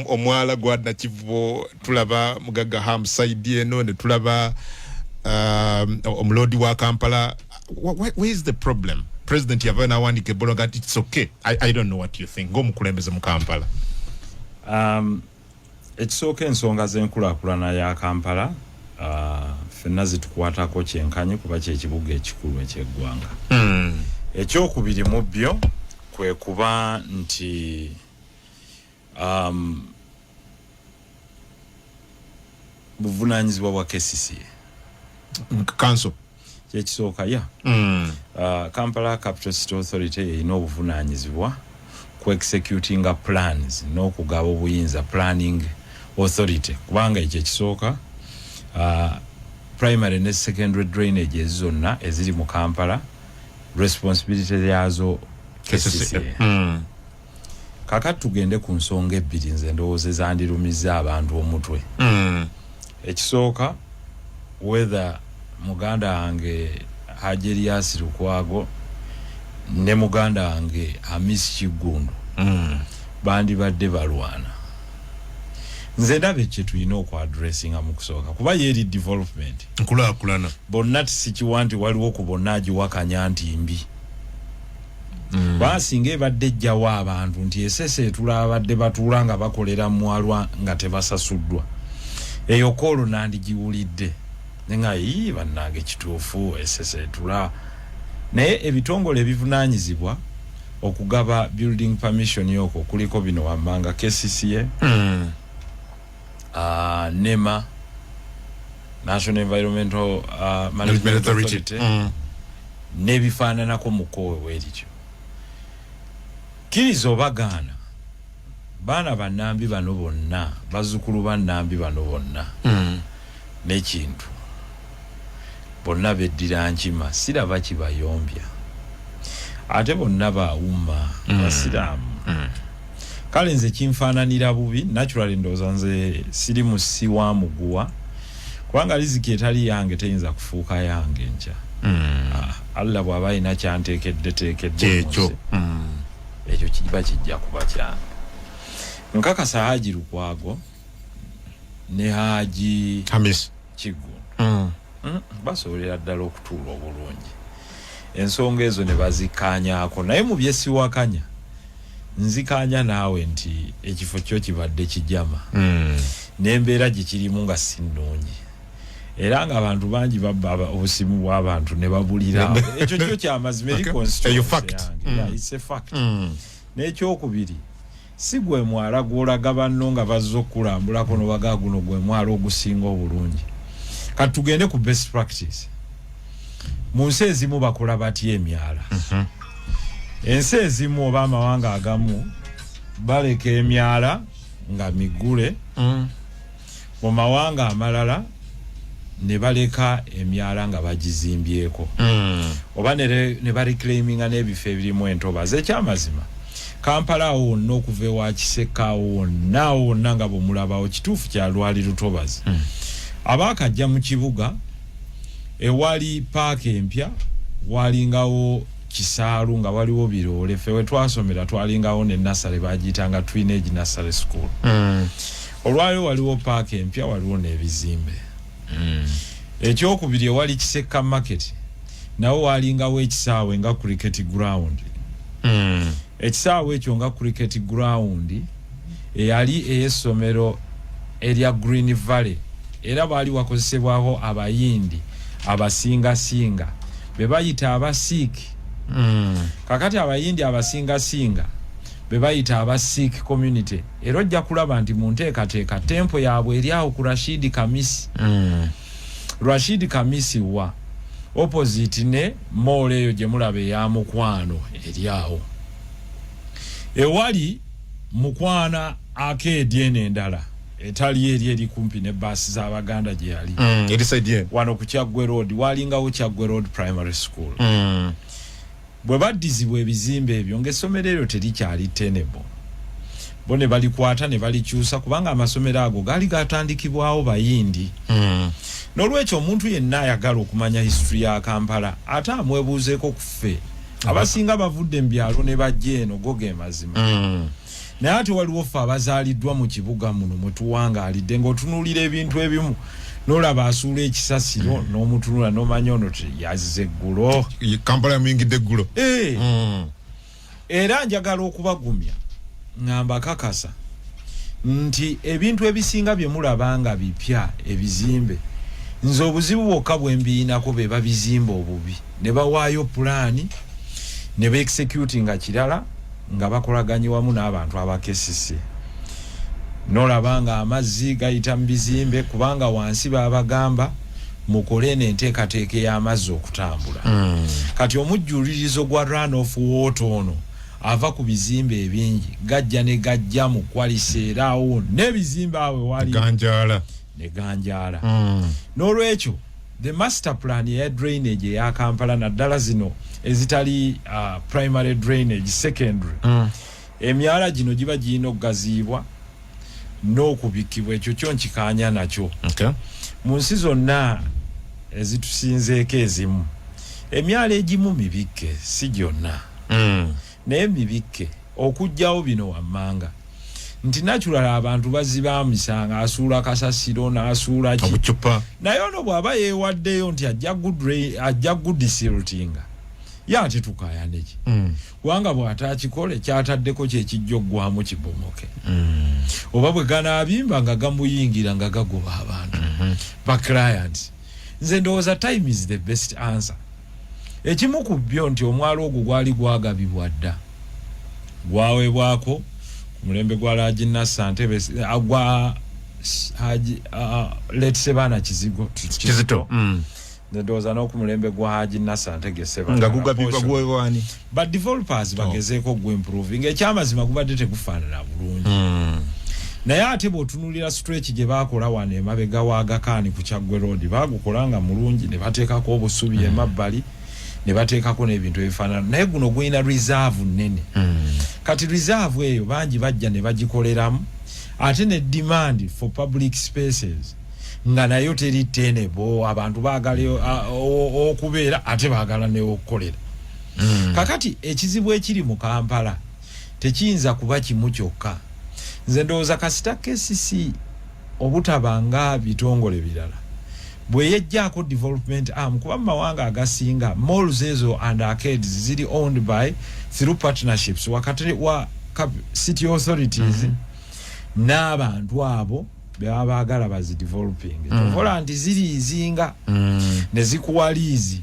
Omwala gwa Nakivubo, tulaba Mugagga Ham side eno, ne tulaba omuloodi wa Kampala. Where is the problem? President yava nawandika ebbaluwa nti it's okay. I don't know what you think ng'omukulembeze mu Kampala. Ekisooka, ensonga z'enkulaakulana ya Kampala ffenna zitukwatako kyenkanyi, kuba kyekibuga ekikulu ekyeggwanga. Ekyokubiri mu byo kwe kuba nti buvunanyizibwa bwa KCCA. Council. Kyekisooka ya Kampala Capital City Authority erina obuvunanyizibwa ku executinga plans n'okugaba obuyinza, planning authority, kubanga ekyo ekisooka, primary ne secondary drainage ezi zonna eziri mu Kampala, responsibility yazo KCCA. Kakati tugende ku nsonga ebbiri nze ndowooza ezandirumiza abantu omutwe. Ekisooka, whether muganda wange Haji Erias Lukwago ne muganda wange Hamis Kiggundu bandibadde balwana. Nze ndaba ekyo tulina okuaddressinga mu kusooka, kuba yeeri development, nkulaakulana. Bonna tisikiwa nti waliwo ku bonna agiwakanya nti mbi. Kubanga singa ebadde ejjawo abantu nti esese etula abadde batuula nga bakolera mwalwa nga tebasasuddwa, eyo koolo nandigiwulidde nenga ii bannange, kituufu, esese etula. Naye ebitongole ebivunanyizibwa okugaba building permission okwo kuliko bino wammanga: KCCA, NEMA, National Environmental Management Authority, Authority, n'ebifaananako mu kkowe bwe lityo. Kkiriza oba gaana, baana bannambi bano bonna, bazzukulu bannambi bano bonna n'ekintu bonna beddira nkima, siraba kibayombya, ate bonna bawuma basiraamu. Kale nze kinfaananira bubi. Naturally, ndowooza nze siri musi wa muguwa, kubanga riziki etali yange teyinza kufuuka yange nkya. Ah, Allah bw'aba alina kyanteekedde teekedde mu kyekyo nsi, ekyo kiba kijja kuba kyange. Nkakasa Haji Lukwago ne Haji Hamis Kiggundu basobolera ddala okutuula obulungi ensonga ezo ne bazikkaanyaako. Naye mu byesiwakanya, nzikaanya naawe nti ekifo kyo kibadde kijama n'embeera gye kirimu nga si nnungi, era nga abantu bangi babba obusimu bw'abantu ne babulira. Ekyo kyo kyamazima eri constituency Eyo fact. yange. Yeah, it's a fact. N'ekyokubiri, si gwe mwala gw'olaga banno nga bazze okukulambulako nobaga guno gwe mwala ogusinga obulungi. Kati tugende ku best practice. Mu nsi ezimu bakola batya emyala? Ensi ezimu oba amawanga agamu baleka emyala nga migule. Mu mawanga amalala ne baleka emyala nga bagizimbyeko oba ne bareclaiminga n'ebifo ebirimu entobazi. Ekyamazima, Kampala awo wonna okuva ewa Kiseka awo wonna, awo wonna nga bwemulabawo, kituufu kyalwali lutobazi. Abaakajja mu kibuga, ewali paaka empya walingawo kisaalu nga waliwo biroole. Ffe we twasomera twalingawo ne nursery, bagiyitanga Twinage Nursery School. Olwayo waliwo paaka empya, waliwo n'ebizimbe. Ekyokubiri, ewali Kisekka Market nawo walingawo ekisaawe nga cricket ground. Ekisaawe ekyo nga cricket ground eyali ey'essomero erya Green Valley, era baali wakozesebwako Abayindi abasingasinga be bayita Abasiiki. Kakati Abayindi abasingasinga be bayita aba Sikh community, era ojja kulaba nti mu nteekateeka temple yaabwe eri awo ku Rashid Kamisi. Rashid Kamisi wa opposite ne mall eyo gye mulaba eya Mukwano eri awo ewali Mukwana Arcade eno endala etali eri eri kumpi ne baasi z'Abaganda gye yali. Eri side eno. Wano ku Kyaggwe Road walingawo Kyaggwe Road Primary School. Bwe baddizibwa ebizimbe ebyo ng'essomero eryo terikyali tenable, bo ne balikwata ne balikyusa, kubanga amasomero ago gaali gatandikibwawo Bayindi. N'olwekyo omuntu yenna ayagala okumanya history ya Kampala ate amwebuuzeeko ku ffe abasinga bavudde mu byalo ne bajja eno, go ge mazima. Naye ate waliwo ffe abazaaliddwa mu kibuga muno mwe tuwangaalidde, ng'otunuulira ebintu ebimu n'olaba asuula ekisasiro, n'omutunula n'omanya ono yazze eggulo. Kampala yamuyingidde eggulo. Era njagala okubagumya nga mbakakasa nti ebintu ebisinga bye mulaba nga bipya, ebizimbe, nze obuzibu bwokka bwe mbiyinako be babizimba obubi ne bawaayo pulaani ne beexecutinga kirala nga bakolaganye wamu n'abantu abakesise, nolaba nga amazzi gayita mu bizimbe kubanga wansi babagamba mukole eno enteekateeka ey'amazzi okutambula. Kati omujjulirizo gwa run off water ono ava ku bizimbe ebingi gajja ne gajja mu kwaliseera awo n'ebizimbe awo wali ganjaala. Ne ganjaala. N'olwekyo the master plan eya drainage eya Kampala, naddala zino ezitali primary drainage, secondary, emyala gino giba girina okugaziibwa n'okubikibwa. Ekyo kyo nkikaanya nakyo. Mu nsi zonna ezitusinzeeko ezimu, emyala egimu mibikke, si gyonna, naye mibikke okugjawo bino wammanga nti natural abantu baziba amisanga, asuula kasasiro n'asuula ki, naye ono bw'aba yeewaddeyo nti ajja kudesiltinga, ye ate tukayaneki? Kubanga bw'ataakikole kyataddeko kyekijja oggwamu kibomoke. Oba bwe ganaabimba nga gamuyingira nga gagoba abantu ba clients. Nze ndowooza time is the best answer. Ekimu ku byo nti omwalo ogwo gwali gwagabibwa dda, gwaweebwako ku mulembe gwa Haji Nasser Ntebe, gwa Haji late Sebaana Kizigo Kizito. Ndowooza n'oku mulembe gwa Haji Nasser Ntege. Nga gugabibwa guweebwani? Ba developers bagezeeko gwe improving. Ekyamazima gubadde tegufaanana bulungi, naye ate bw'otunuulira stretch gye baakola wano emabega wa Gakaani ku Kyaggwe Road, baagukola nga mulungi ne bateekako obusubi emabbali ne bateekako n'ebintu ebifaanana, naye guno gulina reserve nnene. Kati reserve eyo bangi bajja ne bagikoleramu, ate ne demand for public spaces nga nayo teri tenable. Abantu baagala okubeera ate baagala newokukolera. Kakati ekizibu ekiri mu Kampala tekiyinza kuba kimu kyokka. Nze ndowooza kasita KCC obutaba nga bitongole birala bwe yejjaako development arm, kuba mu mawanga agasinga malls ezo and arcades ziri owned by through partnerships wakati wa city authorities n'abantu abo bebaba baagala bazideveloping. Tovola nti ziriizinga ne zikuwa liizi,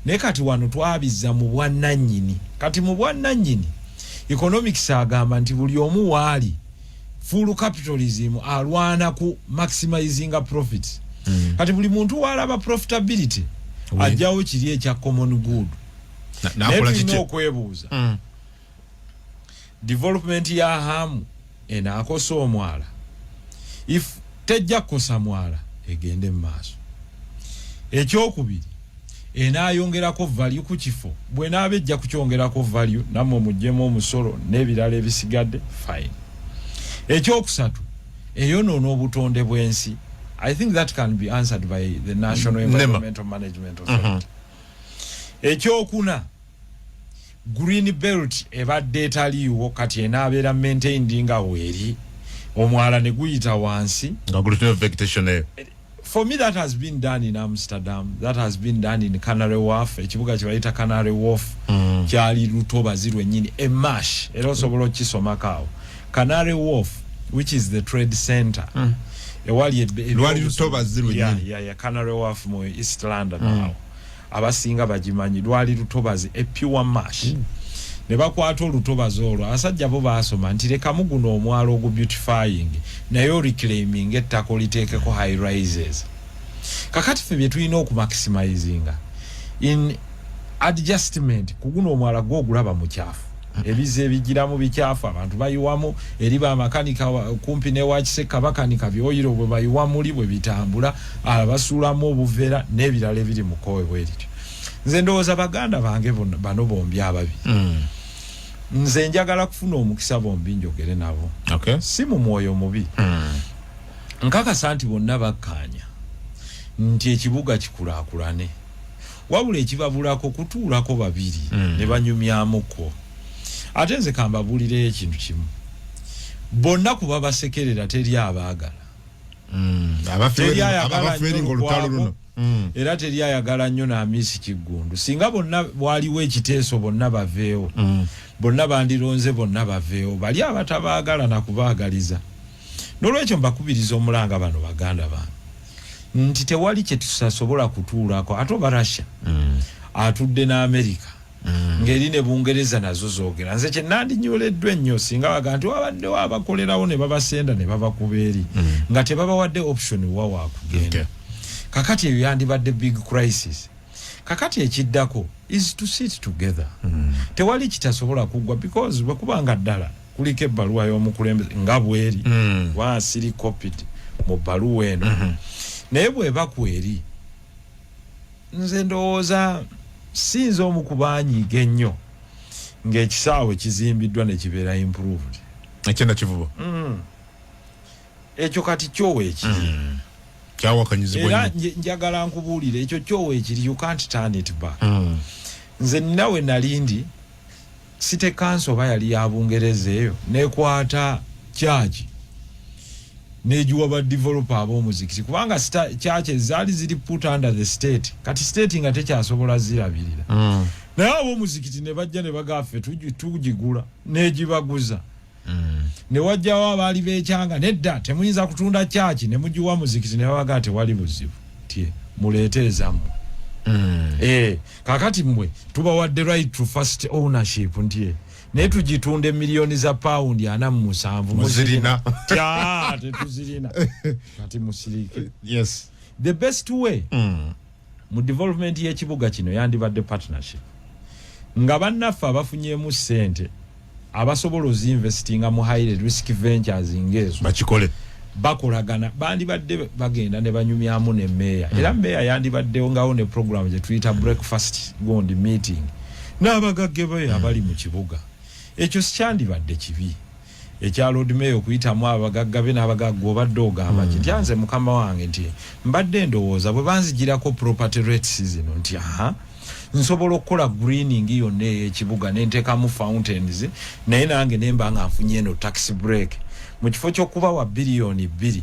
naye kati wano twabizza mu bwannannyini. Kati mu bwannannyini, economics agamba nti buli omu waali full capitalism alwana ku maximizinga profits. Kati buli muntu walaba profitability ajjawo kiri ekya common good. Naye tulina okwebuuza, development ya Hamu enaakosa omwala? If tejja kukosa mwala, egende mu maaso. Ekyokubiri, enaayongerako value ku kifo? Bwenaaba ejja kukyongerako value, nammwe muggyemu omusolo n'ebirala ebisigadde, fine. Ekyokusatu, eyonoona obutonde bw'ensi? I think that can be answered by the National Environmental Management Authority. Ekyokuna, green belt ebadde etaliiwo, kati enaabeera maintained nga weeri, omwala ne guyita wansi. Nga gulina vegetation eyo. For me, that has been done in Amsterdam, that has been done in Canary Wharf, ekibuga kyebayita Canary Wharf. Kyali lutobazi lwennyini, e marsh, era osobola okukisomako awo, Canary Wharf, which is the trade center. Ewali lwali lutobazi lwennyini. Yeah, Canary Wharf mu East London. Awo abasinga bagimanyi, lwali lutobazi, a pure marsh. Ne bakwata olutobazi olwo, abasajja bo baasoma nti lekamu guno omwalo ogu beautifying, naye oreclaiming ettaka oliteekeko high rises. Kakati ffe bye tulina okumaximizinga in adjustment ku guno omwala gwo ogulaba mukyafu, ebizzi ebigiramu bikyafu, abantu bayiwamu eri, bamakanika kumpi newakiseka bakanika byoyiro bwe bayiwa muli bwe bitambula, abasuulamu obuveera n'ebirala ebiri mu kkowe bwe lityo. Nze ndowooza baganda bange bano bombi ababiri, nze njagala kufuna omukisa bombi njogere nabo, si mu mwoyo mubi. Nkakasa nti bonna bakkaanya nti ekibuga kikulaakulane, wabula ekibabulako kutuulako babiri ne banyumyamuko. Ate nze kambabuulireyo ekintu kimu. Bonna kuba basekerera, teri abaagala. Teri ayagala Abafeeringa nnyo olutalo Lukwago. luno. Era teri ayagala nnyo n'Amisi Kiggundu. Singa bonna waliwo ekiteeso bonna baveewo, bonna bandironze bonna baveewo, bali abatabaagala nakubaagaliza. N'olwekyo mbakubiriza omulanga bano baganda bange nti tewali kyetusasobola kutuulako. Ate oba Russia atudde n'Amerika, ng'eri ne Bungereza nazo zoogera. Nze kyenandinyoleddwa ennyo singa baga nti wabaddewo abakolerawo ne babasenda ne babakuba eri nga tebabawadde option wa wakugenda. Kakati eyo yandibadde big crisis. Kakati ekiddako is to sit together. Tewali kitasobola kuggwa, because bwekubanga ddala kuliko ebbaluwa y'omukulembeze nga bweri, wansiri copied mu bbaluwa eno, naye bweba kweri, nze ndowooza sinza omu kubanyiiga ennyo ng'ekisaawe kizimbiddwa ne kibeera improved. Ekyenda Kivubo. Ekyo kati kyowa ekiri. Kyawakanyizibwa Era nnyo. Njagala nkubuulire, ekyo kyowa ekiri, you can't turn it back. Nze ninawe nali ndi city council oba yali ya Bungereza eyo nekwata church negiwa ba developer ab'omuzikiti, kubanga churches zaali ziri put under the state. Kati state nga tekyasobola zirabirira, naye ab'omuzikiti ne bajja ne bagaffe tugigula negibaguza. Ne wajjawo abaali bekyanga nedda, temuyinza kutunda church ne mugiwa muzikiti. Ne babaga tewali buzibu, tie muleete ezammwe. Kakati mmwe tubawadde right to first ownership, nti naye tugitunda emiliyoni za pawundi 47. Muzirina? Tya, tetuzirina. Kati musirike. The best way mu development y'ekibuga kino yandibadde partnership, nga bannaffe abafunyemu ssente abasobola ozinvestinga mu high risk ventures ng'ezo bakikole. Bakolagana, bandibadde bagenda ne banyumyamu ne meeya. Era meeya yandibaddewo ngawo ne program gye tuyita breakfast gondi meeting n'abagagge be abali mu kibuga. Ekyo sikyandibadde kibi ekya Lord Mayor okuyitamu abagagga be n'abagagga. Obadde ogamba ki? Nti anze mukama wange, nti mbadde ndowooza bwe banzigirako property rates zino, nti aha, nsobola okukola greening yonna ey'ekibuga nenteekamu fountains, naye nange nemba nga nfunye eno tax break. Mu kifo ky'okubawa 2 biliyoni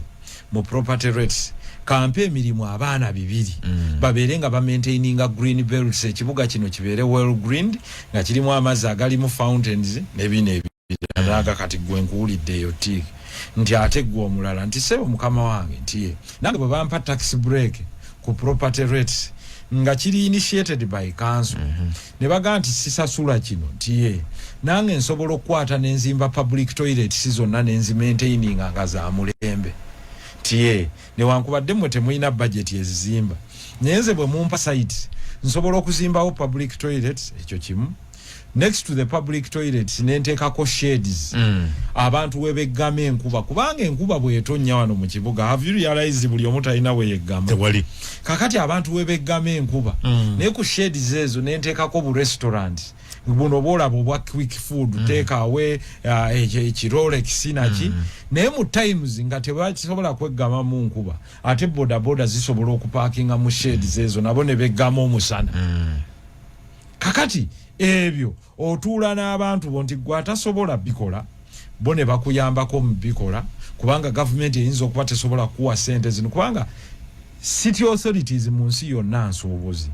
mu property rates, kampe emirimu abaana 200 babeere nga bamaintaininga green belts, ekibuga kino kibeere well greened, nga kirimu amazzi agalimu fountains nebino ebirala. Kati gwe nkuwulidde eyo tiik nti ate gwe omulala nti sebo mukama wange, nti ye nange bwe bampa tax break ku property rates nga kiri initiated by council, ne bagaa nti sisasula kino, nti ye nange nsobola okukwata nenzimba public toilets zonna nenzimaintaininga nga za mulembe, nti ye newankubadde mmwe temulina budget ezizimba, naye nze bwe mumpa site nsobola okuzimbawo public toilets. Ekyo kimu. Next to the public toilets nenteekako shades abantu webeggama enkuba, kubanga enkuba bwetonnya wano mu kibuga, have you realized, buli omu talina weyeggama? Tewali. Kakati abantu webeggama enkuba, naye ku shades ezo nenteekako bu restaurant buno bwolaba obwa quick food, take away, ekirolex naki, naye mu times nga tebakisobola kweggama mu nkuba, ate bodaboda zisobola okuparkinga mu shades ezo, nabo ne beggama omusana. Kakati ebyo otuula n'abantu bo nti gwe atasobola bikola, bo ne bakuyambako mu bikola, kubanga gavumenti eyinza okuba tesobola kuwa sente zino, kubanga city authorities mu nsi yonna nsuubuzi.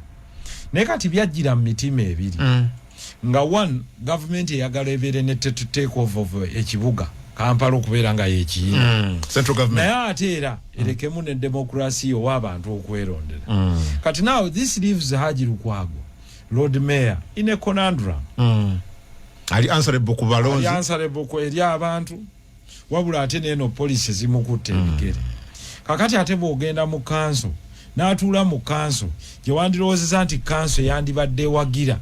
Naye kati byajjira mu mitima ebiri, nga one, gavumenti eyagala ebeere ne take over of ekibuga Kampala okubeera nga yekiyina, Central government. Naye ate era erekemu ne demokrasiya ow'abantu okwerondera. Kati now this leaves Haji Lukwago, Lord Mayor, in a conundrum. Ali answerable ku balonzi. Ali answerable ku eri abantu, wabula ate neeno poliisi zimukutte ebigere. Kakati ate bw'ogenda mu kanso, n'atuula mu kanso gye wandirowoozeza nti kanso yandibadde ewagira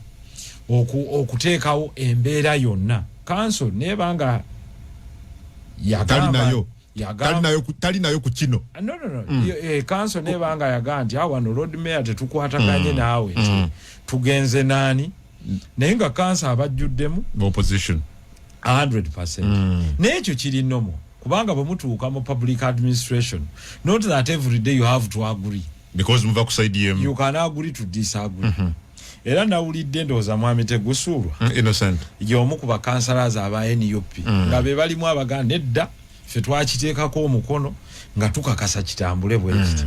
okuteekawo embeera yonna, kanso neeba nga Talinayo. yagamba Talinayo ku kino. No. Kanso neeba nga yagamba nti awano Lord Mayor tetukwataganye naawe, nti tugenze naani, naye nga kanso abajjuddemu opposition. 100%. Naye ekyo kiri normal, kubanga bwe mutuuka mu public administration, not that every day you have to agree. Because muva ku side yemu. You can agree to disagree. Era nawulidde, ndowooza mwami Tegusuulwa Innocent. Y'omu ku bakansalazi aba NUP nga be balimu abaganda, nedda, ffe twakiteekako omukono nga tukakasa kitambule bwe kiti.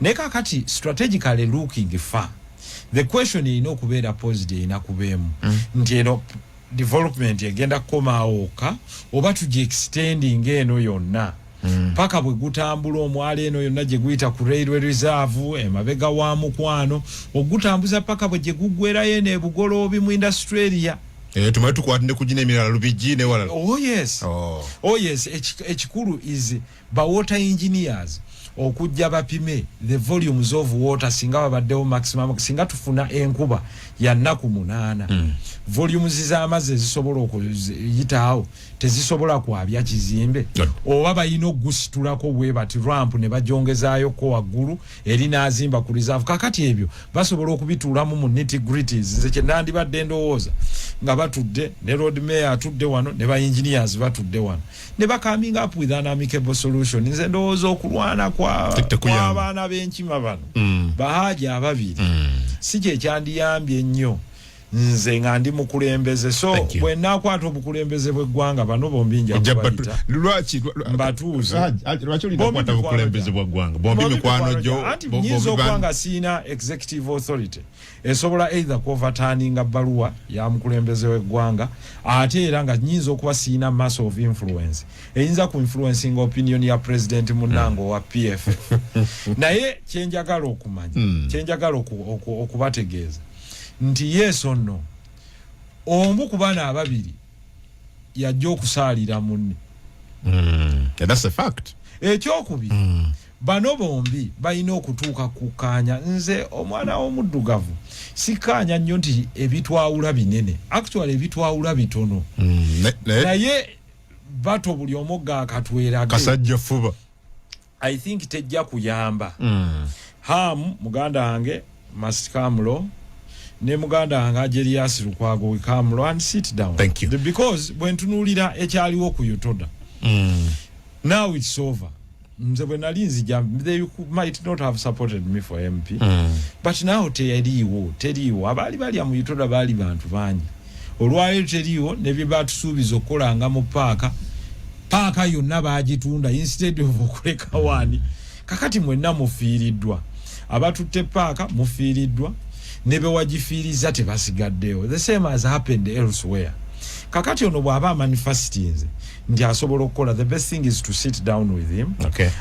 Naye kakati strategically looking far, the question erina okubeera posed, erina kubeemu nti eno development egenda kukomaawo wokka oba tugi extending eno yonna paka bwe gutambula omwala eno yonna gye guyita ku railway reserve emabega wa Mukwano, ogutambuza paka bwe gye guggwerayo eno ebugoloobi mu industrial area. Eh, tumale tukwate ne kugina emirala, Lubigi newalala. Oh yes. Oh. Oh yes. Ekikulu is ba water engineers okujja bapime the volumes of water singa babaddewo maximum, singa tufuna enkuba ya nnaku 8, volumes z'amazzi ezisobola okuyitaawo tezisobola kwabya kizimbe oba balina okugusitulako bwe bati ramp ne bajongezaayoko waggulu eri n'azimba ku reserve. Kakati ebyo basobola okubituulamu mu nitty gritties. Nze kye nandibadde ndowooza nga batudde ne Lord Mayor atudde wano ne ba engineers batudde wano ne ba coming up with an amicable solution. Nze ndowooza okulwana kw'abaana b'enkima bano bahaji ababiri si kyekyandiyambye ennyo nze nga ndi mukulembeze. So bwe naakwata obukulembeze bw'eggwanga, bano bombi nja kubayita mbatuuze. Lwaki olina kukwata bukulembeze bwa ggwanga? Bombi mikwano gyo. Anti nyinza okuba nga siina executive authority esobola either kuoverturninga bbaluwa ya mukulembeze w'eggwanga, ate era nga nyinza okuba siina mass of influence eyinza ku influencing opinion ya President munnange owa PFF. Naye kyenjagala okumanya, kyenjagala okubategeeza nti yes or no, omu ku baana ababiri yajja okusaalira munne. Yeah, that's a fact. Ekyokubiri, bano bombi balina okutuuka kukkaanya. Nze omwana w'omuddugavu sikkaanya nnyo nti ebitwawula binene. Actually ebitwawula bitono. Naye bato buli omu gaakatwerage. Kasajja fuba. I think tejja kuyamba. Ham muganda wange must come low, ne muganda wange Ajerias Lukwago, we come low and sit down. Thank you. Because bwe ntunuulira ekyaliwo ku UTODA, now it's over. Nze bwe nali nzija, they might not have supported me for MP, but now teriiwo, teriiwo. Abaali balya mu UTODA baali bantu bangi, olwaleero teriiwo. Ne bye batusuubiza okukolanga mu paaka, paaka yonna bagitunda instead of okuleka wani. Kakati mwenna mufiiriddwa, abatutte paaka mufiiriddwa, ne bewagifiiriza tebasigaddewo. The same has happened elsewhere. Kakati ono bw'aba amanifestinze nti asobola okukola, the best thing is to sit down with him.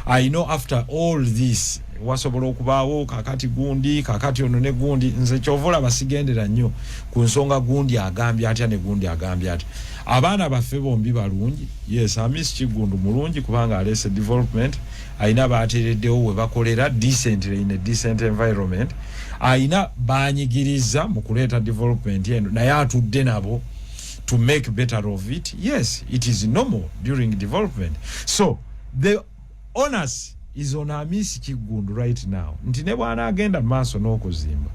I know after all this wasobola okubaawo kakati gundi, kakati ono ne gundi. Nze kyova olaba sigendera nnyo ku nsonga gundi agambye atya ne gundi agambye atya. Abaana baffe bombi balungi. Yes, Hamis Kigundu mulungi kubanga aleese development, ayina bateereddewo we bakolera decently in a decent environment, ayina banyigiriza mu kuleeta development eno, naye atudde nabo to make better of it. Yes, it is normal during development. So the onus is on Hamis Kigundu right now nti ne bw'anaagenda maaso n'okuzimba,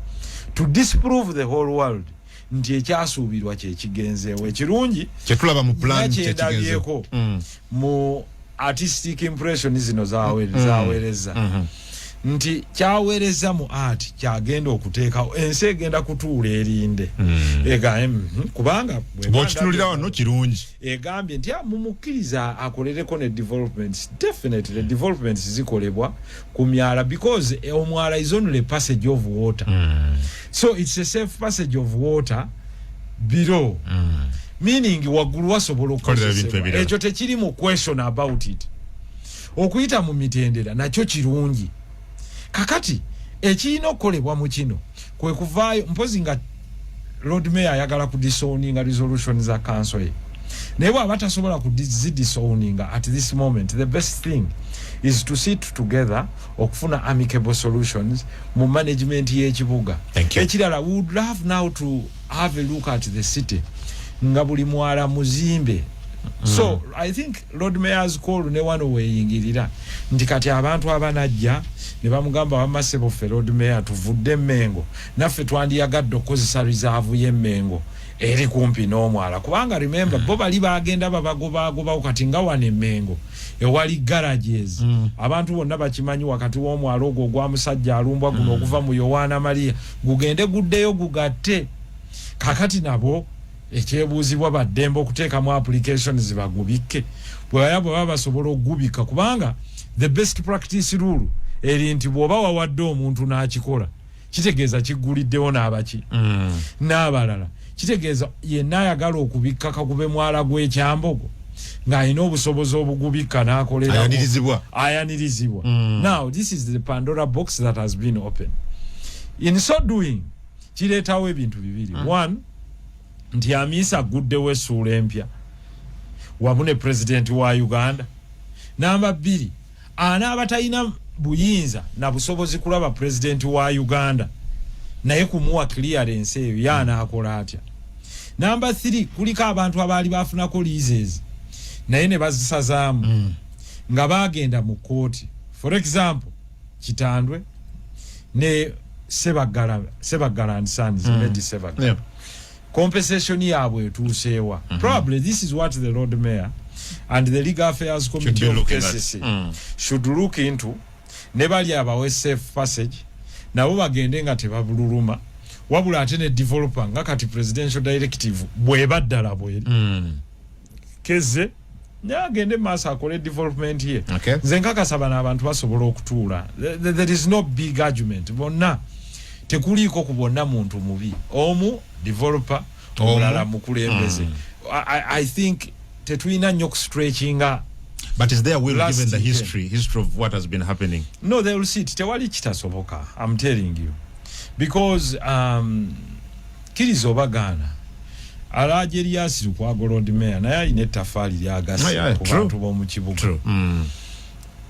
to disprove the whole world nti ekyasuubirwa kyekigenzeewo ekirungi. Kyetulaba mu plan. Kyendabyeko mu artistic impression zino zaweereza nti kyaweereza mu art kyagenda okuteekawo, ensi egenda kutuula erinde egambe, kubanga bw'okitunulira wano kirungi. Egambye nti, "Ah, mumukkiriza akolereko ne developments." Definitely developments zikolebwa ku myala because omwala is only passage of water, so it's a safe passage of water below, meaning waggulu wasobola Kolera ebintu okukozesebwa. ebirala. Ekyo tekiri mu question about it. Okuyita mu mitendera nakyo kirungi. Kakati ekirina okukolebwa mu kino kwe kuvaayo, mpozi nga Lord Mayor ayagala kudisowninga resolution za council ye. Naye bw'aba tasobola kuzidisowninga at this moment, the best thing is to sit together okufuna amicable solutions mu management y'ekibuga. Thank you. Ekirala, we would love now to have a look at the city nga buli mwala muzimbe. So I think Lord Mayor's call ne wano weeyingirira nti kati abantu abanajja ne bamugamba, "Wamasebo, ffe Lord Mayor tuvudde Emmengo, naffe twandiyagadde okukozesa reserve y'Emmengo Eri kumpi n'omwala, kubanga remember, bo bali bagenda babagobagobawo. Kati nga wano Emmengo ewali garages, abantu bonna bakimanyi, wakati w'omwala ogwo ogwa musajja alumbwa guno okuva mu Yowaana Maria gugende guddeyo gugatte. Kakati nabo ekyebuuzibwa, baddembe okuteekamu applications bagubikke bwebaya bwe baba basobola okugubika, kubanga the best practice rule eri nti bw'oba wawadde omuntu n'akikola, kitegeeza kigguliddewo n'abaki n'abalala. Kitegeeza yenna ayagala okubikka kakube mwala gw'Ekyambogo ng'alina obusobozi obugubikka n'akolera. Ayanirizibwa. Ayanirizibwa. Now this is the Pandora box that has been open. In so doing, kireetawo ebintu bibiri. One, nti Amiisa aguddewo essuula empya wamu ne pulezidenti wa Uganda. Namba 2, anaaba talina buyinza na busobozi kulaba pulezidenti wa Uganda naye kumuwa clearance eyo, ye anaakola atya? Namba 3, kuliko abantu abaali bafunako leases naye ne bazisazaamu nga bagenda mu kooti. For example, Kitandwe ne Sebaggala, Sebaggala and Sons, Medi Sebaggala, compensation yaabwe etuuseewa? Probably this is what the Lord Mayor and the Legal Affairs Committee be of looking at. KCC should look into. Ne bali abawe safe passage, nabo bagende nga tebabululuma, wabula ate ne developer, nga kati presidential directive bweba ddala bweri, keze naye agende maaso akole development ye. Nze nkakasa bano abantu basobola okutuula. There is no big argument. Bonna tekuliiko ku bonna muntu mubi omu developer, omulala mukulembeze. I think tetulina nnyo kustretchinga. But is there will, Last given the weekend. history of what has been happening? No, they will sit. Tewali kitasoboka, I'm telling you, because kkiriza oba gaana, Alhaji Erias Lukwago, Lord Mayor, naye alina ettafaali lyagase ku bantu b'omu kibuga.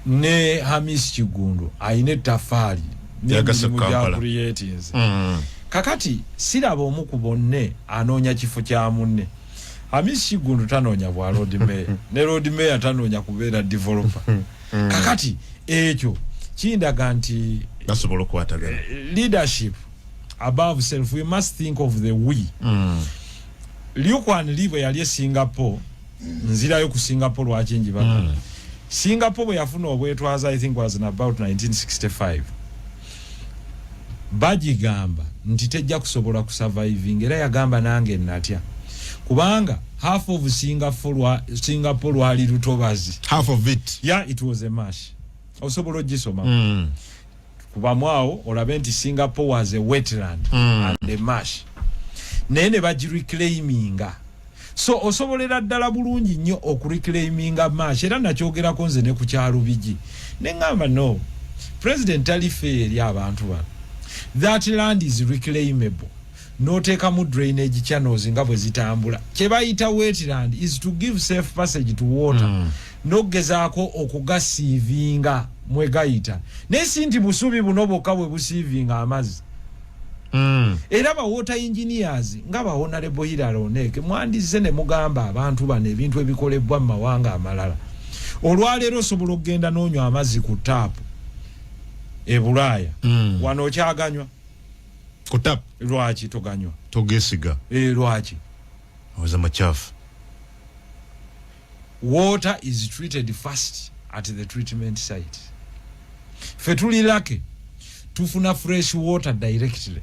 Ne Hamis Kigundu alina ettafaali Lyagase n'emirimu ku Kampala. gya creatinze. Kakati siraba omu ku bonne anoonya kifo kya munne. Hamis Kigundu tanoonya bwa Lord Mayor, ne Lord Mayor tanoonya kubeera developer. Kakati ekyo kindaga nti basobola okukwatagana. Leadership above self. We must think of the we. Lee Kuan Yew bwe yali e Singapore, nzirayo ku Singapore, lwaki njibaga? Singapore bwe yafuna obwetwaza, I think was in about 1965, bagigamba nti tejja kusobola kusurviving, era yagamba, "Nange natya," kubanga half of Singapore lwali lutobazi. Half of it. Yeah, it was a marsh. Osobola ogisoma kubamu awo olabe nti Singapore was a wetland and a marsh, naye ne bagireclaiminga. So osobolera ddala bulungi nnyo okureclaiminga marsh. Era nakyogerako nze ne ku Kyalubigi, neŋŋamba, no, president tali fair eri abantu bano. That land is reclaimable n'oteekamu drainage channels nga bwe zitambula. Kye bayita wetland is to give safe passage to water, n'okugezaako okugasievinga mwegayita, naye si nti busubi buno bwokka bwe busievinga amazzi. Era ba water engineers nga ba Honorable Hilary Onek, mwandize ne mugamba abantu bano ebintu ebikolebwa mu mawanga amalala. Olwaleero osobola okugenda n'onywa amazzi ku taapu e Bulaaya. Wano okyaganywa? Ku tap? Lwaki toganywa? Togesiga. E, lwaki? Oza machafu. Water is treated first at the treatment site. Fe tuli lucky, tufuna fresh water directly,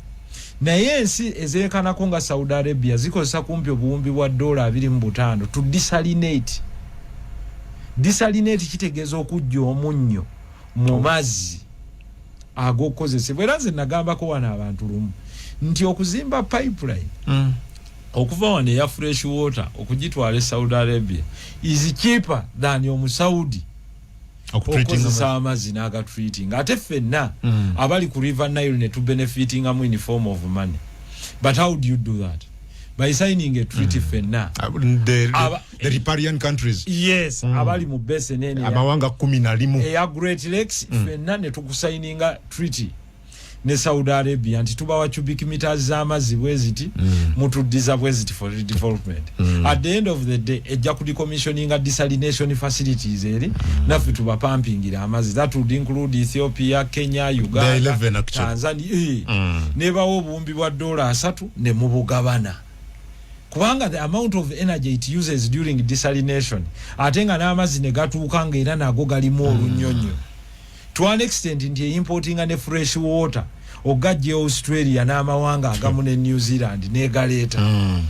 naye ensi ezeekanako nga Saudi Arabia zikozesa kumpi obuwumbi bwa dola 25 to desalinate. Desalinate kitegeeza okujja omunnyo mu mazzi ag'okukozesebwa. Era nze nagambako wano abantu lumu nti okuzimba pipeline okuva wano eya fresh water okugitwala e Saudi Arabia is cheaper than omusaudi okukozesa amazzi n'agatreating. Ate ffenna abali ku River Nile ne tubenefitingamu in form of money. But how do you do that? By signing a treaty ffenna. The riparian countries. Yes, abali mu basin eno amawanga 11 eya Great Lakes, ffenna ne tukusigninga treaty ne Saudi Arabia nti tubawa cubic meters z'amazzi bwe ziti, mutuddiza bwe ziti for redevelopment. At the end of the day, ejja kudecommissioninga desalination facilities eri, naffe tubapampingira amazzi. That would include Ethiopia, Kenya, Uganda, 11 actually. Tanzania, eh. Nebawa obuwumbi bwa dola 30 ne mubugabana. Kubanga the amount of energy it uses during desalination, ate nga n'amazzi ne gatuuka nga era nago galimu olunyonyo to an extent nti eimportinga ne fresh water ogajja Australia n'amawanga agamu ne New Zealand negaleeta.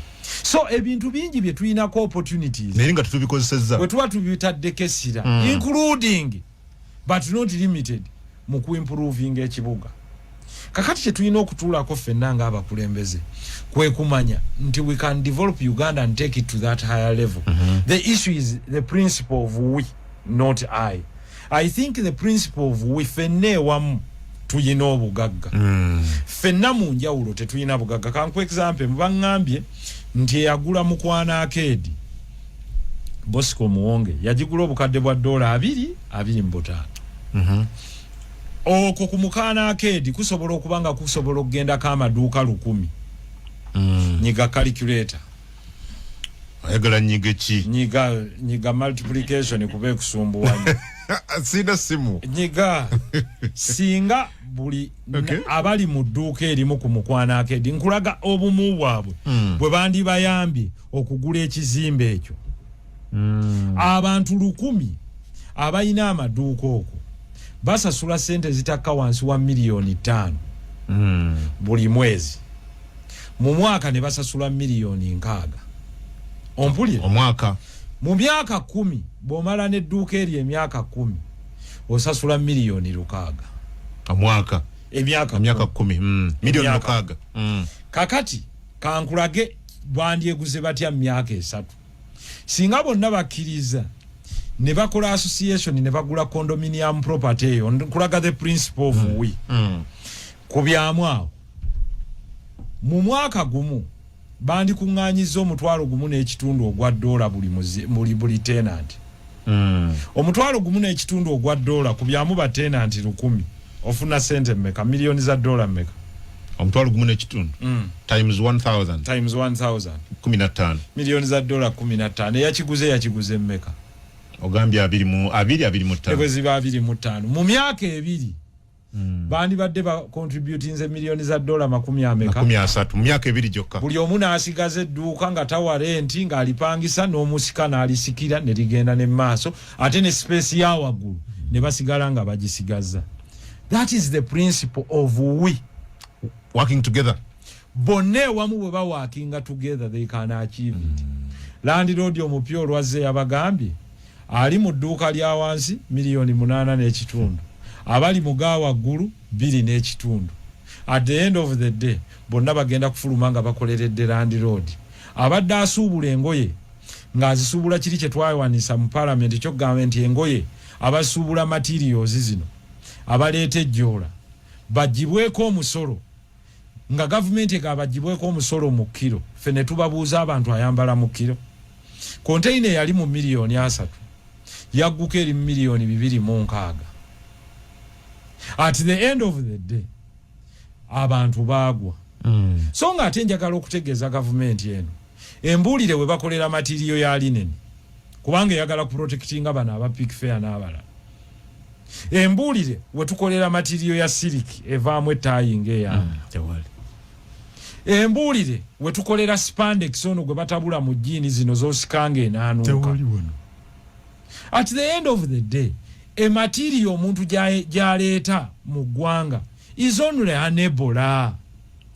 So ebintu bingi bye tulinako opportunities, naye nga tetubikozesezza. Bwe tuba tubitaddeko essira, including but not limited mu kuimprovinga ekibuga. Kakati kyetulina okutuulako ffenna ng'abakulembeze kwe kumanya nti we can develop Uganda and take it to that higher level. The issue is the principle of we, not I. I think the principle of we, ffenna ewamu tuyina obugagga, ffenna mu njawulo tetulina bugagga. Kanku example, mubaŋŋambye nti eyagula Mukwana Arcade, Bosco Muwonge, yagigula obukadde bwa dola 225. Okwo ku Mukwana Arcade kusobola okuba nga kusobola okugendako amaduuka 1000. Nyiga calculator. Ayagala nyiga ki? Nyiga, nyiga multiplication kuba ekusumbuwanya. Sina simu. Nyiga singa buli abali mu dduuka erimu ku Mukwana Arcade, nkulaga obumu bwabwe bwe bandibayambye okugula ekizimbe ekyo. Abantu 1000 abalina amaduuka okwo basasula sente zitakka wansi wa miliyoni 5 buli mwezi. Mu mwaka ne basasula miliyoni 60. Ompulira? Omwaka. Mu myaka 10, bw'omala n'edduuka eryo emyaka 10, osasula miliyoni 600. Omwaka. Emyaka Emyaka 10, miliyoni Emyaka. 600. Kakati kankulage bandyeguze batya mu myaka 3, singa bonna bakkiriza ne bakola association ne bagula condominium property eyo. Nkulaga the principle of we. Ku byamu awo, mu mwaka gumu bandikuŋŋaanyiza 1.5 ogwa dola buli tenant. 1.5 ogwa dola ku byamu ba tenant 1000, ofuna sente mmeka? Miliyoni za dola mmeka? 1.5 times 1000. Times 1000. 15. Miliyoni za dola 15. Eyakiguze yakiguze mmeka? Ogambye abiri mu abiri, abiri mu Ne ttaano. Bwe ziba 25, mu myaka 2 bandibadde ba contributinze miliyoni za dola makumi ameka? 30 mu myaka 2 gyokka. Buli omu n'asigaza edduuka nga tawa renti, ng'alipangisa n'omusika n'alisikira ne ligenda ne maaso, ate ne space ya waggulu ne basigala nga bagisigaza. That is the principle of we. Working together. Bonna ewamu bwe baworkinga together, they can achieve it. Landlord omupya olwazze yabagambye ali mu dduuka lya wansi miliyoni 8.5, abali mu ga waggulu 2.5. At the end of the day bonna bagenda kufuluma nga bakoleredde landlord. Abadde asuubula engoye ng'azisuubula kiri kye twawanisa mu palamenti ekyokugamba nti engoye abasuubula materials zino abaleeta ejjoola bagibweko omusolo, nga gavumenti egabagibweko omusolo mu kiro. Ffe ne tubabuuza, abantu ayambala mu kiro? Konteyina eyali mu miliyoni 30 yagguka eri mu miliyoni 260. At the end of the day abantu baagwa. So nga ate njagala okutegeeza gavumenti eno embuulire we bakolera material ya linen, kubanga eyagala kuprotectinga bano aba Pick Fare n'abalala. Embuulire we tukolera material ya silk evaamu ettaayi ng'eyange. Tewali. Embuulire we tukolera spandex ono gwe batabula mu jean zino z'osikanga enaanuuka. Wano. At the end of the day ematerial omuntu gy'aleeta mu ggwanga is only an ebola.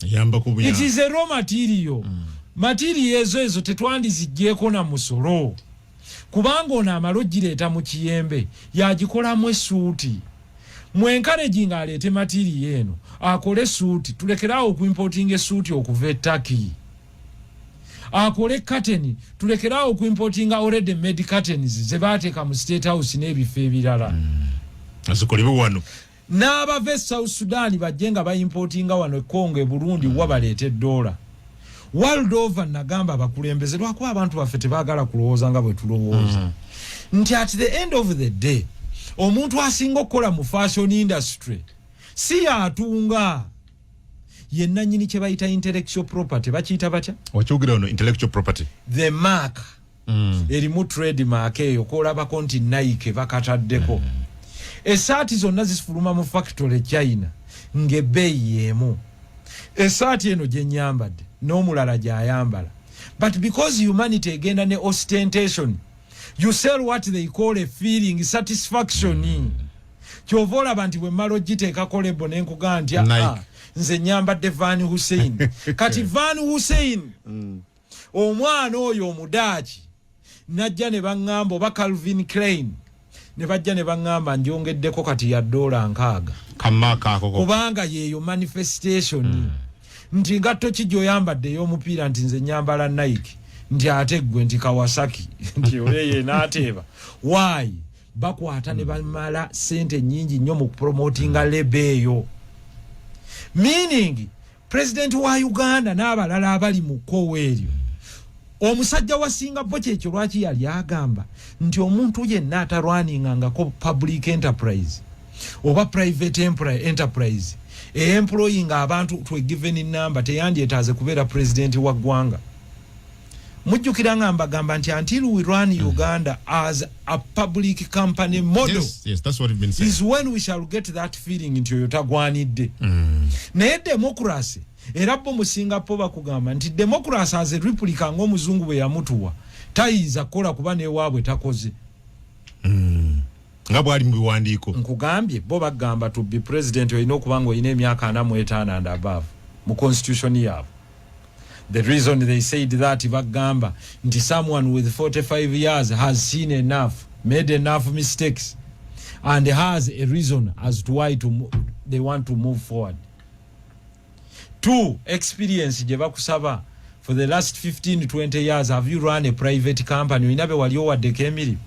Eyamba ku It buyamba. is a raw material. Material ezo tetwandiziggyeko na musolo, kubanga ono amala ogireeta mu kiyembe yagikolamu essuuti. Mwenkaregi ng'aleete material eno akole essuuti, tulekeraawo okuimportinga essuuti okuva e Turkey. Akole curtain, tulekeraawo okuimportinga already made curtains ze baateeka mu State House n'ebifo ebirala. Zikolebwe wano. N'abava e South Sudan bajje nga baimportinga wano, e Congo, e Burundi, wa baleeta eddoola. World over, nagamba abakulembeze, lwakuba abantu baffe tebaagala kulowooza nga bwe tulowooza, nti at the end of the day omuntu asinga okukola mu fashion industry si yatunga, yenna nyini kye bayita intellectual property. Bakiyita batya? Wakyogera wano, intellectual property. The mark erimu trademark eyo kolabako nti Nike bakataddeko. Esaati zonna zifuluma mu factory China ng'ebbeeyi y'emu. Esaati eno gye nyambadde n'omulala gy'ayambala, But because humanity egenda ne ostentation, you sell what they call a feeling, satisfaction. Kyova olaba nti bwe mmala ogiteekako label, nenkugaa nti, "Ah, nze nyambadde Van Hussein." Kati Van Hussein, omwana oyo omudaaki najja ne baŋŋamba, oba Calvin Klein, ne bajja ne baŋŋamba njongeddeko kati ya $60. Kubanga yeeyo manifestation. Nti ngatto ki gyoyambadde ey'omupiira? Nti nze nyambala Nike. Nti ate ggwe? Nti Kawasaki. Nti oyo n'ateeba. Why? Bakwata ne bamala sente nyingi nnyo mu promotinga label eyo, meaning president wa Uganda n'abalala abali mu kkowa eryo. Omusajja wa Singapore kyekyo lwaki yali agamba nti omuntu yenna ataruningangako public enterprise oba private enterprise employing abantu to a given number teyandyetaaze kubeera president wa ggwanga. Mujjukira nga mbagamba nti until we run Uganda as a public company model, Yes, that's what we've been saying. is when we shall get that feeling nti oyo tagwanidde. Naye democracy era bo mu Singapore bakugamba nti democracy as a replica ng'omuzungu bwe yamutuwa tayinza kukola, kuba newaabwe takoze. Nga bwali mu biwandiiko. Nkugambye, bo bagamba to be president olina okuba nga olina emyaka 45 and above mu constitution yaabwe. The reason they said that, bagamba nti someone with 45 years has seen enough, made enough mistakes and has a reason as to why they want to move forward. Two, experience gye bakusaba for the last 15 20 years, have you run a private company? Olina be wali owaddeko emirimu?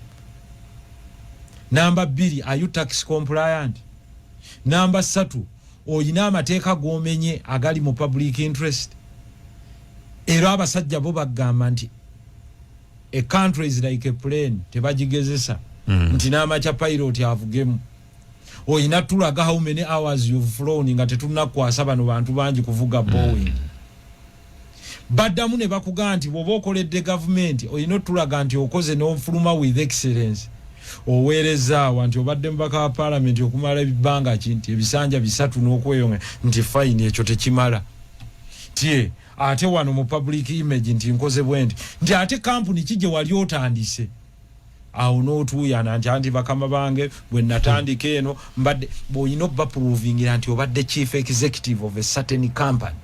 Namba 2, are you tax compliant? Namba 3, oyina amateeka g'omenye agali mu public interest? Era abasajja bo bagamba nti a country is like a plane, tebagigezesa nti n'amakya pilot avugemu. Oyina tulaga how many hours you've flown nga tetunakwasa bano bantu bangi kuvuga Boeing. Baddamu ne bakugaa nti bw'oba okoledde gavumenti, olina otulaga nti okoze n'ofuluma with excellence. Oweerezaawa nti obadde mubaka wa paalamenti okumala ebbanga ki? Nti ebisanja 3 n'okweyonga. Nti fine, ekyo tekimala. Tie ate wano mu public image nti nkoze bwe nti, nti ate kampuni ki gye wali otandise? Awo n'otuuyana nti anti bakama bange bwe natandika eno mbadde. Bw'olina obaprovingira nti obadde chief executive of a certain company.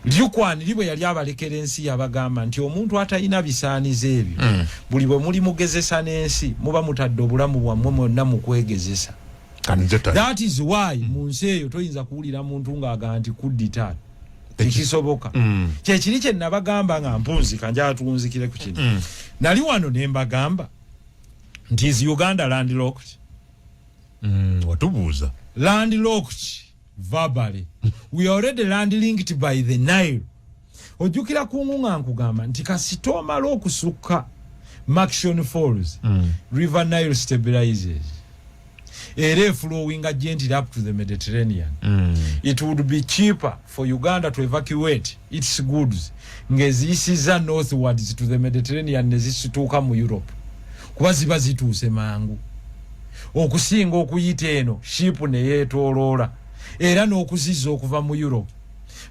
Lee Kuan Yew bwe yali abalekera ensi, yabagamba nti omuntu atalina bisaanizo ebyo, buli bwe muli mugezesa n'ensi, muba mutadde obulamu bwammwe mwonna mu kwegezesa. That is why mu nsi eyo toyinza kuwulira muntu ng'agamba nti kuddita tekisoboka. Kyekiri kye nabagamba nga mpunzika, njala tuwunzikire ku kino. Nali wano ne mbagamba nti is Uganda landlocked? Watubuuza. Landlocked verbally, we are already land linked by the Nile. Ojjukira kungu nga nkugamba nti kasita omala okusukka Murchison Falls, River Nile stabilizes era eflowinga gently up to the Mediterranean. It would be cheaper for Uganda to evacuate its goods ng'eziyisiza northwards to the Mediterranean nezisituuka mu Europe, kuba ziba zituuse mangu okusinga okuyita eno ship neyeetoloola era n'okuzizza okuva mu Europe,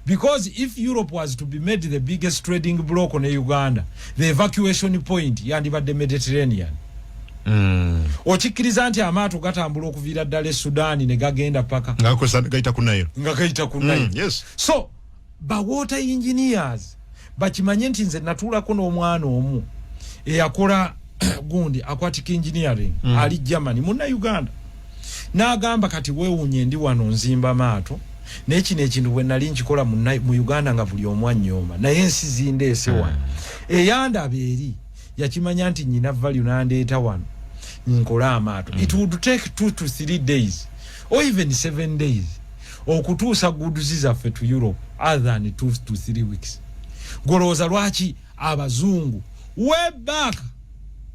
because if Europe was to be made the biggest trading block ne Uganda, the evacuation point yandibadde Mediterranean. Okikkiriza nti amaato gatambula okuviira ddala e Sudaani ne gagenda paka gayita ku Nile. Nga gayita ku Nile. So ba water engineers bakimanye nti nze natuulako n'omwana omu eyakola gundi aquatic engineering, ali Germany, munna Uganda, n'agamba kati weewuunye, ndi wano nzimba maato, naye kino ekintu bwe nali nkikola mu Uganda nga buli omu annyooma, naye ensi zindeese wano. Eyandaba eri yakimanya nti nyina value n'andeeta wano nkole amaato. It would take 2 to 3 days or even 7 days okutuusa goods zaffe to Europe other than 2 to 3 weeks. Golowooza lwaki abazungu way back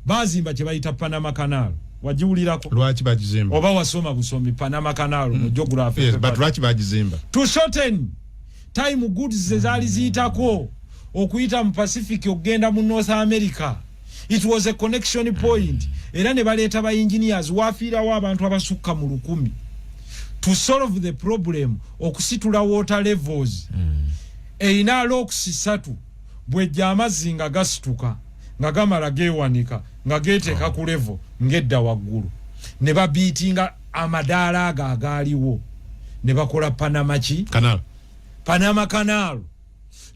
bazimba kye bayita Panama Canal? Wagiwulirako? Lwaki bagizimba? Oba wasoma busomi Panama Canal mu geography? Yes, but lwaki bagizimba? To shorten time goods ze zaali ziyitako okuyita mu Pacific okugenda mu North America. It was a connection point. Era ne baleeta ba engineers, wafiirawo abantu abasukka mu 1000 to solve the problem okusitula water levels. Erina locks 3. Bwejja amazzi nga gasituka, nga gamala geewanika, nga geeteeka ku level ng'edda waggulu, ne babiitinga amadaala ago agaaliwo ne bakola Panama ki? Canal. Panama Canal.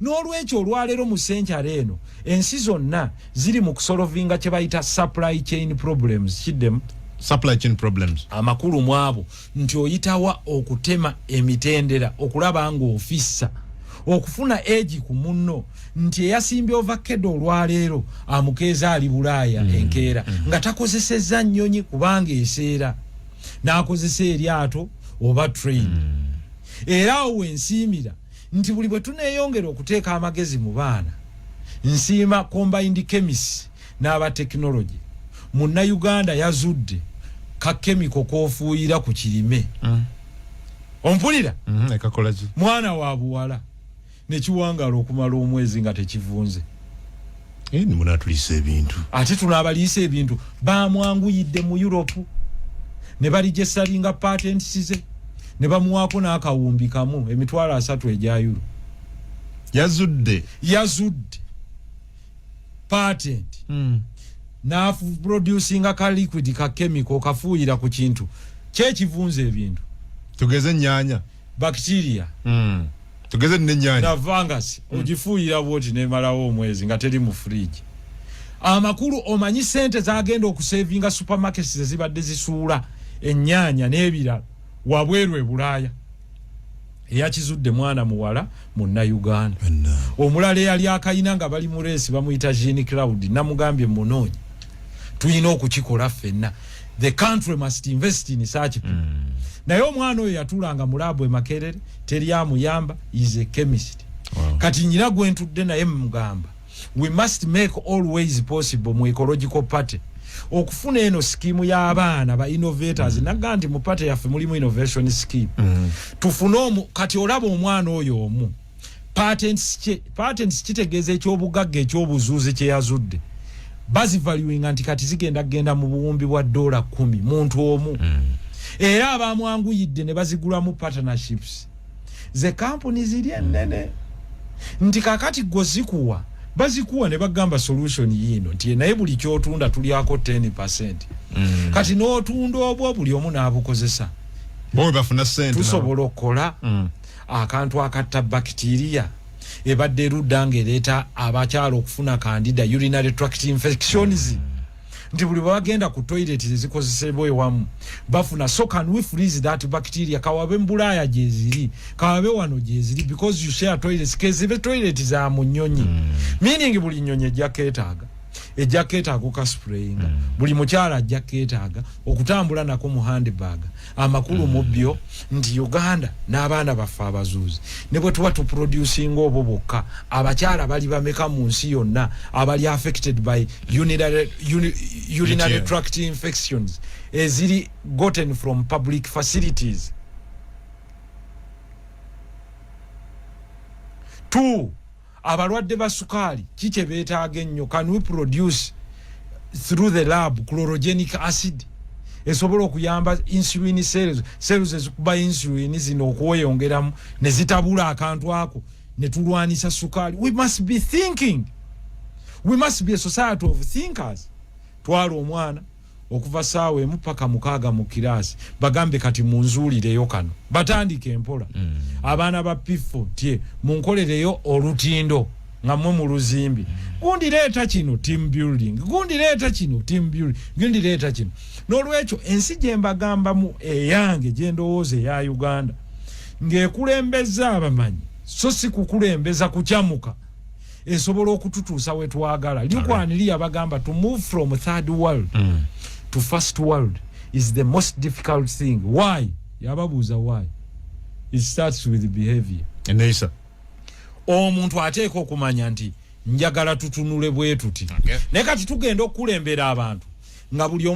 N'olwekyo olwaleero mu century eno ensi zonna ziri mu kusolvinga kye bayita supply chain problems. Kiddemu. Supply chain problems. Amakulu mu abo nti oyitawa okutema emitendera okulaba ng'ofissa okufuna egi ku munno, nti eyasimbye ovakkedo olwaleero amukeeza ali Bulaaya enkeera nga takozesezza nnyonyi kubanga eseera, n'akozesa eryato oba train. Era awo wensiimira nti buli bwe tuneeyongera okuteeka amagezi mu baana, nsiima combined chemist n'aba technology. Munnayuganda yazudde ka chemical k'ofuuyira ku kirime. Ompulira? Ekakola ki? Mwana wa buwala, nekiwangaala okumala omwezi nga tekivunze. Eh, munatulisa ebintu. Ate tunaabaliisa ebintu. Bamwanguyidde mu Europe ne baregisteringa patents ze ne bamuwaako n'akawumbi kamu 30,000 egya euro. Yazudde. Yazudde patent n'aproducinga ka liquid, ka chemical kafuuyira ku kintu kyekivunza ebintu. Tugeze ennyanya. Bacteria. Tugeze n'ennyanya. Na fungus. Ogifuuyira bwoti nemalawo omwezi nga teri mu fridge. Amakulu, omanyi sente zagenda okusavinga supermarkets zezibadde zisuula ennyaanya n'ebirala wabweru e Bulaaya? Eyakizudde mwana muwala Munnayuganda. Omulala eyali akayina nga bali mu race bamuyita Jean Cloud. Namugambye munoonyi, tulina okukikola ffenna. The country must invest in such people. Naye omwana oyo yatuulanga mu lab e Makerere, teri amuyamba, is a chemist. Kati nyina gwentudde naye mugamba we must make all ways possible mu Ecological Party okufuna eno scheme y'abaana ba innovators. Naga nti mu party yaffe mulimu innovation scheme. Tufune omu. Kati olaba omwana oyo omu, patents, patents kitegeeza ekyobugagga, ekyobuzuuzi kye yazudde bazivaluinga nti kati zigenda kugenda mu buwumbi bwa $10, muntu omu. Era abamwanguyidde ne bazigulamu partnerships ze kampuni ziri ennene, nti kakati gwe zikuwa, bazikuwa ne bagamba solution yiino, nti naye buli kyotunda tulyako 10%. Kati n'otunda obwo buli omu n'abukozesa. Bo bafuna sente. Tusobola okukola akantu akatta bacteria ebadde erudda ng'ereeta abakyala okufuna candida, urinary tract infections, nti buli bwebagenda ku toilet ezikozesebwa ewamu bafuna. So can we freeze that bacteria? Kawabe mbulaaya gyeziri, kawabe wano gyeziri, because you share toilets, kezibe toilet za mu nnyonyi. Meaning buli nnyonyi ejja keetaaga, ejja keetaaga okasprayinga. Buli mukyala ajja keetaaga okutambula nako mu handbag. Amakulu mu byo nti Uganda n'abaana baffe abazuuzi, ne bwe tuba tuproducinga obwo bwokka, abakyala bali bameka mu nsi yonna abali affected by urinary UTI. tract infections eziri gotten from public facilities? Two, abalwadde ba sukaali kikye beetaaga ennyo? Can we produce through the lab chlorogenic acid esobola okuyamba insulin cells, cells ezikuba insulin zino okweyongeramu ne zitabula akantu ako ne tulwanisa sukaali? We must be thinking, we must be a society of thinkers. Twala omwana okuva 1 paka 6 mu kiraasi, bagambe kati munzuulireyo kano, batandike empola. Abaana ba P4 tye munkolereyo olutindo nga mmwe mu luzimbi. Gundi leeta kino, team building, gundi leeta kino, team building, gundi leeta kino. N'olwekyo ensi gye mbagambamu eyange gye ndowooza eya Uganda ng'ekulembeza abamanyi, so si kukulembeza kukyamuka, esobola okututuusa we twagala. Likwaniri yabagamba to move from third world to first world is the most difficult thing. Why? Yababuuza why. It starts with behavior. Eneeyisa. Omuntu ateeka okumanya nti njagala tutunule bwe tuti. Naye kati tugenda okukulembera abantu nga buli omu